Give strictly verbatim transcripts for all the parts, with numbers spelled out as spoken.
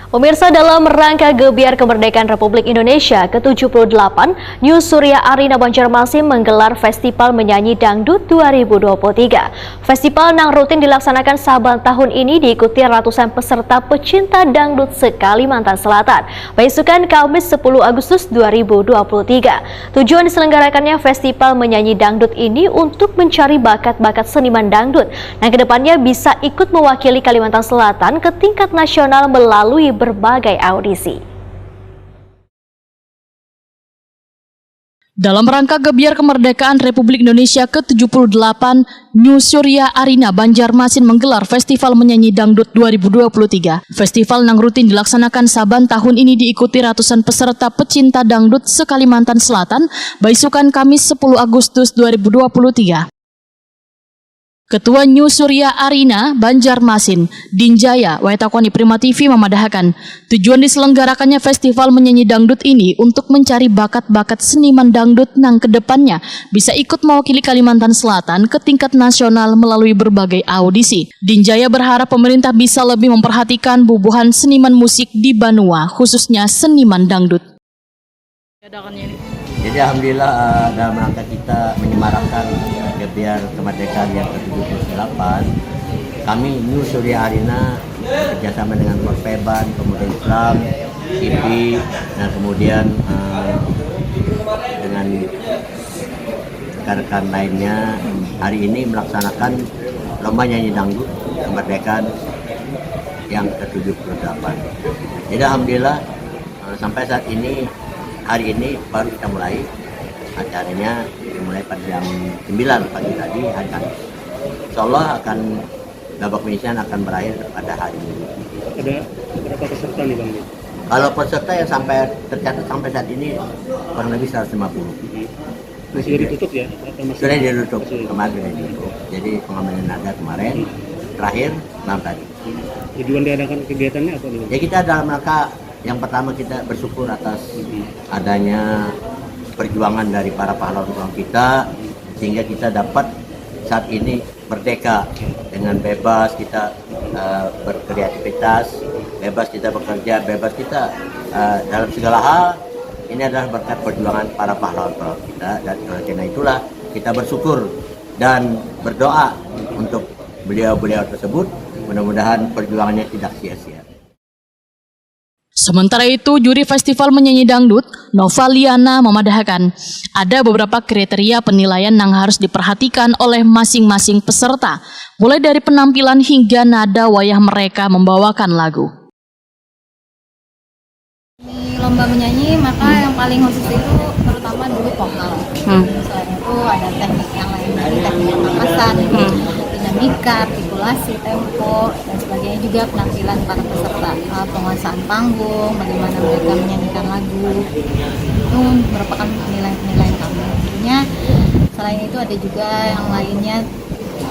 Pemirsa, dalam rangka gebyar kemerdekaan Republik Indonesia ke tujuh puluh delapan, New Surya Arena Banjarmasin menggelar Festival Menyanyi Dangdut dua ribu dua puluh tiga. Festival nang rutin dilaksanakan saban tahun ini diikuti ratusan peserta pecinta dangdut se-Kalimantan Selatan. Baisukan Kamis sepuluh Agustus dua ribu dua puluh tiga. Tujuan diselenggarakannya Festival Menyanyi Dangdut ini untuk mencari bakat-bakat seniman dangdut nang kedepannya bisa ikut mewakili Kalimantan Selatan ke tingkat nasional melalui berbagai audisi. Dalam rangka gebyar kemerdekaan Republik Indonesia ke tujuh puluh delapan, New Surya Arena Banjarmasin menggelar Festival Menyanyi Dangdut dua ribu dua puluh tiga. Festival nang rutin dilaksanakan saban tahun ini diikuti ratusan peserta pecinta dangdut se-Kalimantan Selatan, baisukan Kamis sepuluh Agustus dua ribu dua puluh tiga. Ketua New Surya Arena Banjarmasin, Dinjaya, Waitakoni Prima T V memadahakan, tujuan diselenggarakannya Festival Menyanyi Dangdut ini untuk mencari bakat-bakat seniman dangdut nang kedepannya bisa ikut mewakili Kalimantan Selatan ke tingkat nasional melalui berbagai audisi. Dinjaya berharap pemerintah bisa lebih memperhatikan bubuhan seniman musik di banua, khususnya seniman dangdut. Jadi alhamdulillah, eh, dalam rangka kita menyemarakkan gebyar kemerdekaan yang ke tujuh puluh delapan, kami New Surya Arena kerjasama dengan Korpeban, Pemuda Islam, I P I, dan kemudian, eh, dengan rekan-rekan lainnya hari ini melaksanakan lomba nyanyi dangdut kemerdekaan yang ke tujuh puluh delapan. Jadi alhamdulillah, eh, sampai saat ini, hari ini baru kita mulai acaranya, dimulai pada jam sembilan pagi tadi, hari Kamis. Insya Allah akan babak penyisihan akan berakhir pada hari Minggu. Ada berapa peserta nih, Bang? Kalau peserta yang sampai tercatat sampai saat ini kurang lebih seratus lima puluh. Masih ditutup ya? Atau masih... Sudah ditutup, masih... Kemarin sudah ditutup. Jadi pengambilan nada kemarin, terakhir malam tadi. Tujuan diadakan kegiatannya apa nih? Ya, kita dalam rangka yang pertama kita bersyukur atas adanya perjuangan dari para pahlawan-pahlawan kita, sehingga kita dapat saat ini merdeka dengan bebas kita, eh, berkreativitas, bebas kita bekerja, bebas kita, eh, dalam segala hal. Ini adalah berkat perjuangan para pahlawan-pahlawan kita, dan oleh karena itulah kita bersyukur dan berdoa untuk beliau-beliau tersebut, mudah-mudahan perjuangannya tidak sia-sia. Sementara itu, juri Festival Menyanyi Dangdut, Novaliana, memadahakan ada beberapa kriteria penilaian yang harus diperhatikan oleh masing-masing peserta, mulai dari penampilan hingga nada wayah mereka membawakan lagu. Di lomba menyanyi, maka yang paling khusus itu terutama dulu vokal. Hmm. Selain itu ada teknik yang lain lagi, teknik pernapasan, hmm, dinamika, artikulasi, tempo, dan sebagainya, juga penampilan para peserta, eh, penguasaan panggung, bagaimana mereka menyanyikan lagu, itu merupakan penilaian-penilaian kami. Tentunya selain itu ada juga yang lainnya,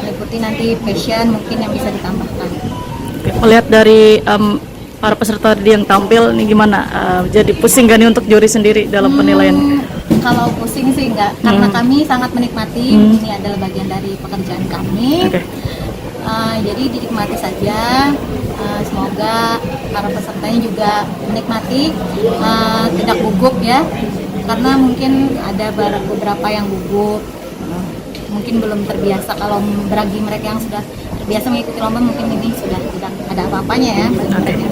meliputi nanti fashion mungkin yang bisa ditambahkan. Oke, melihat dari, em, para peserta tadi yang tampil nih, gimana? Eh, jadi pusing gak nih untuk juri sendiri dalam penilaian? Hmm, kalau pusing sih enggak, karena, hmm, kami sangat menikmati. Hmm. Ini adalah bagian dari pekerjaan kami. Oke. Eh, jadi dinikmati saja. Eh, semoga para pesertanya juga menikmati, eh, tidak gugup ya, karena mungkin ada bar-, beberapa yang gugup. Mungkin belum terbiasa, kalau bagi mereka yang sudah terbiasa mengikuti lomba, mungkin ini sudah tidak ada apa-apanya ya bagi mereka.